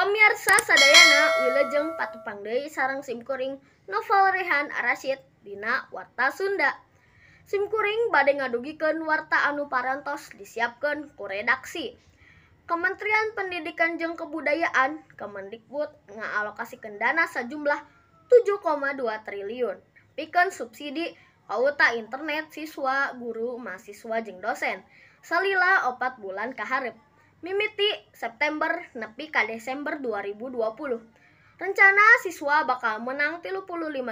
Pamiarsa sadayana, wilujeng patepang deui sareng simkuring Novel Rehan Arasyid dina Warta Sunda. Simkuring bade ngadugikeun warta anu parantos disiapkeun ku redaksi. Kementerian Pendidikan jeung Kebudayaan Kemendikbud ngaalokasikeun dana sajumlah 7,2 triliun pikeun subsidi kuota internet siswa, guru, mahasiswa jeung dosen salila 4 bulan kaharep, mimiti September nepi ka Desember 2020. Rencana siswa bakal menang 35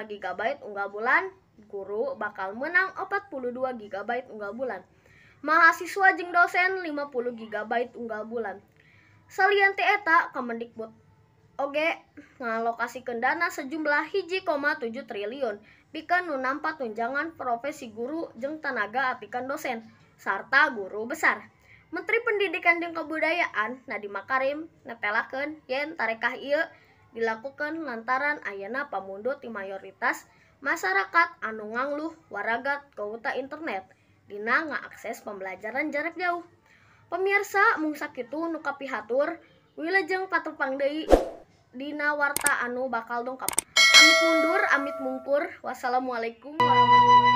GB unggal bulan, guru bakal menang 42 GB unggal bulan, mahasiswa jeung dosen 50 GB unggal bulan. Salian ti eta, Kemendikbud oge ngalokasikeun dana sejumlah 1,7 triliun pikeun nu nampa tunjangan profesi guru jeung tenaga atikan dosen sarta guru besar. Menteri Pendidikan jeung Kebudayaan Nadiem Makarim netelakeun yen tarekah ieu dilakukeun lantaran ayana pamundut ti mayoritas masyarakat anu ngangluh waragat kuota internet dina ngaakses pembelajaran jarak jauh. Pemirsa, mung sakitu nu kapihatur, wilujeng patepang deui dina warta anu bakal dongkap. Amit mundur, amit mungkur. Wassalamualaikum warahmatullahi.